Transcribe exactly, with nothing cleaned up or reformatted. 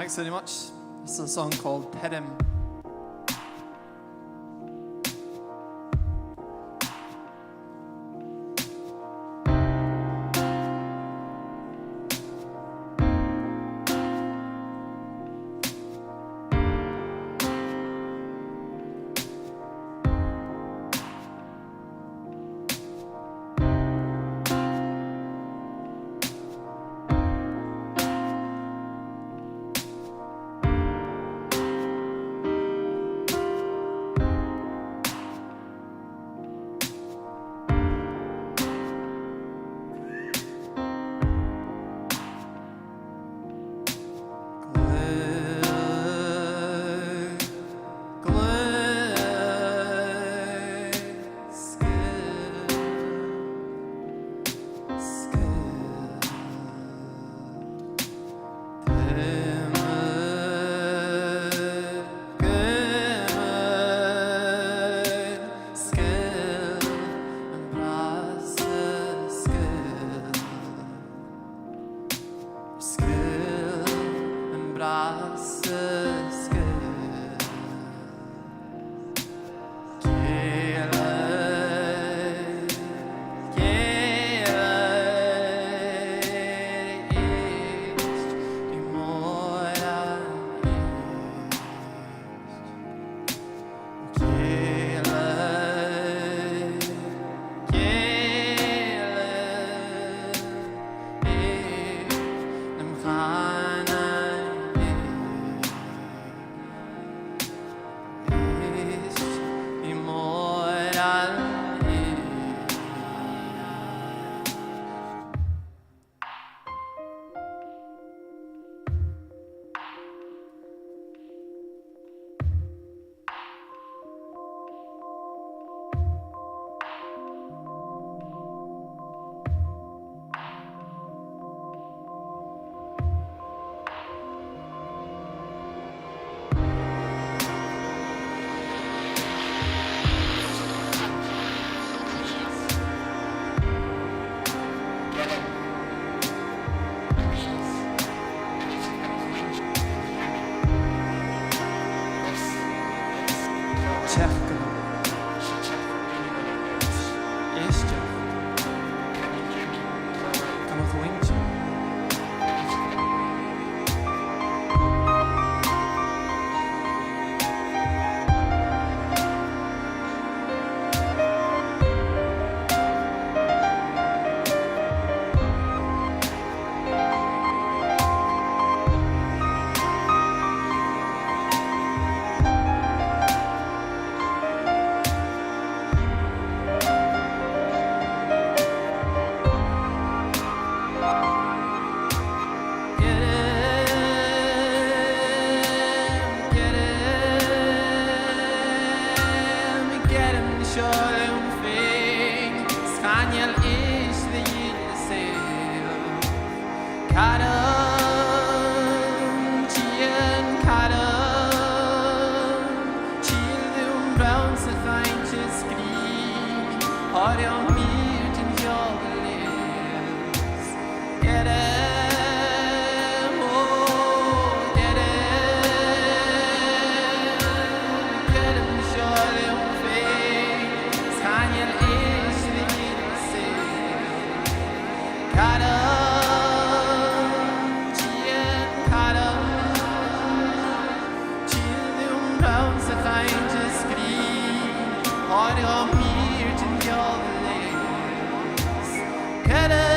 Thanks very much. This is a song called Tirim. Sgaoil, am bràthair, sgaoil. Cèilidh, cèilidh, èist ri mòran èist. Cèilidh, cèilidh, èist nam chànan, èist ri mòran èist. Teachd gu h-àraidh. Èist. Gabh mo chluinntinn. Càit a bheil an cànan? Till dom bròn sa chainnt is grì, thoir dhomh mìr den t-seòl a leigheas. Gearraidh, o, gearraidh, gearraidh seo leam fhèin, 's chan eil fhios ri saoil. Cànan, dèan cànan, till dom bròn sa chainnt is grì, thoir dhomh mìr den t-seòl a leigheas. Gearraidh,